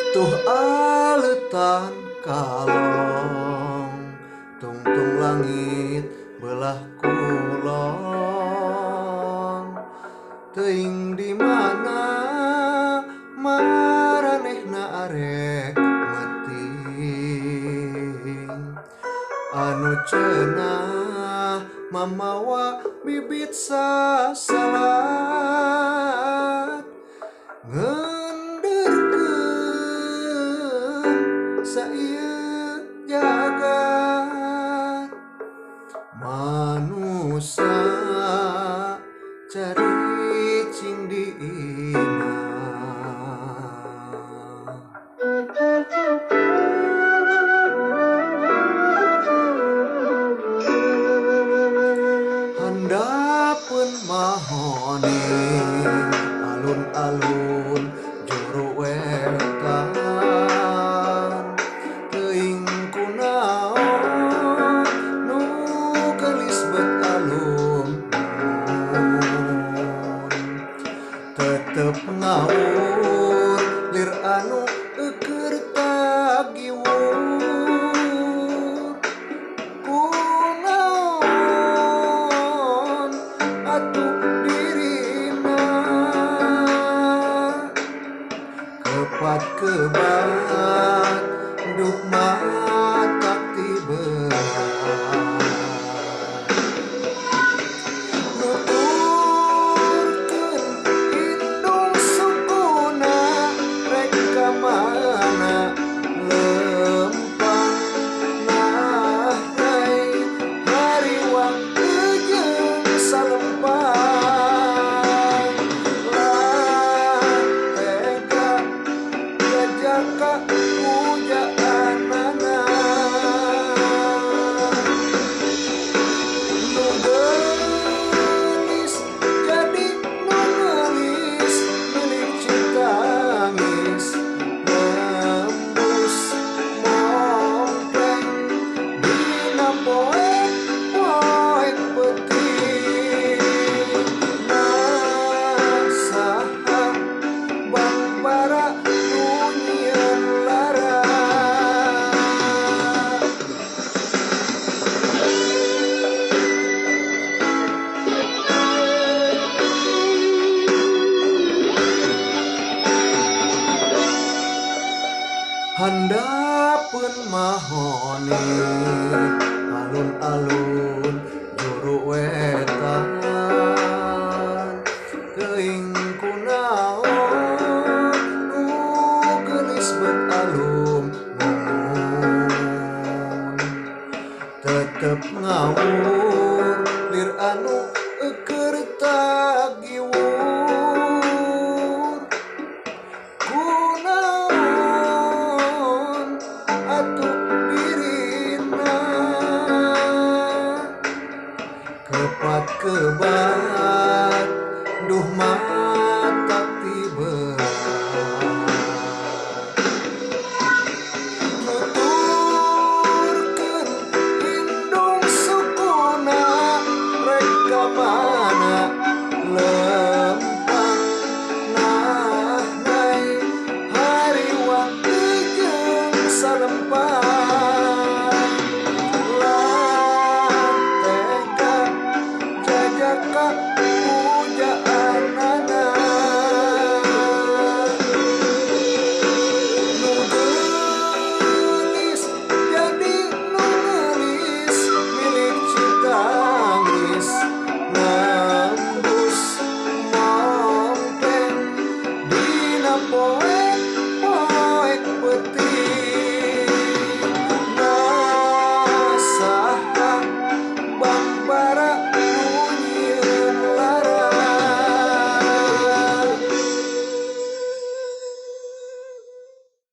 Tuh aleutan kalong tungtung langit belah kulon, teuing di mana maranehna arek meuting, anu cenah mamawa bibit sasalat ngenderkeun saieu jagat manusa caricing di imah. Handapeun mahoni alun-alun juru wetan, teuing kunaon nu geulis bet alum tetep ngawur lir anu keur tagiwur, kunaon atuh dirina kepat kebat duh matak tiberat, nuturkeun indung sukuna rek ka mana lempang nahnai hariwang jeung salempang, lah tega jajaka pujaanana nu geulis jadi nu geulis milik Citangis nembus mompleng dina poek poek peuting, nah saha bangpara nu nyieun lara. Handapeun mahoni alun-alun juru wetan, teuing kunaon nu geulis bet alum tetep ngawur lir anu keur tagiwur, kunaon atuh dirina kepat kebat duh matak tiberat, nuturkeun indung sukuna rek ka mana lempang nahnai hariwang jeung salempang.